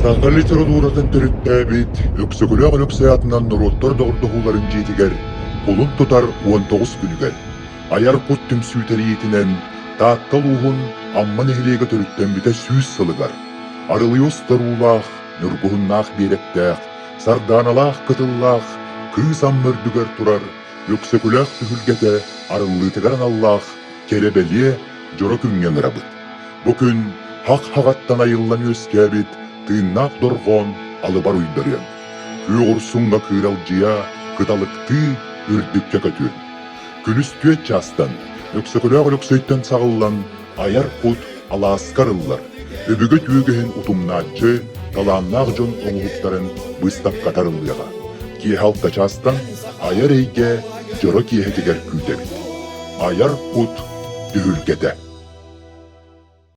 Саха литературатын төрүттээбит Өксөкүлээх Өлөксөй аатынан норуоттар доҕордоһууларын дьиэтигэр кулун тутар 19 күнүгэр Айар кут түмсүү тэрийиитинэн Таатта улууһун Амма нэһилиэгэ төрүттэммитэ 100 сылыгар Арылыйа устар уулаах, ньургуһуннаах биэрэктээх, сардааналаах кытыллаах Кыыс Амма үрдүгэр турар Өксөкүлээх түһүлгэтэ арыллыытыгар аналлаах кэрэ-бэлиэ дьоро күҥҥэ ыҥырабыт. Бу күн хах-хаҕаттан айыллан үөскээбит тыыннаах дорҕоон алыбар уйдарыаҥ. Күөх урсуҥҥа кыыралдьыйа, кыталыктыы үрдүккэ көтүөҥ. Күнүс түөрт чаастан Өксөкүлээх Өлөксөйтөн саҕыллан айар кут алааска арыллар, өбүгэ түөгэһин утумнааччы, талааннаах дьон оҥоһуктарын быыстапката арыллыаҕа. Киэһэ алта чаастан айар эйгэ дьоро киэһэтигэр күүтэбит. Айар кут түһүлгэтэ.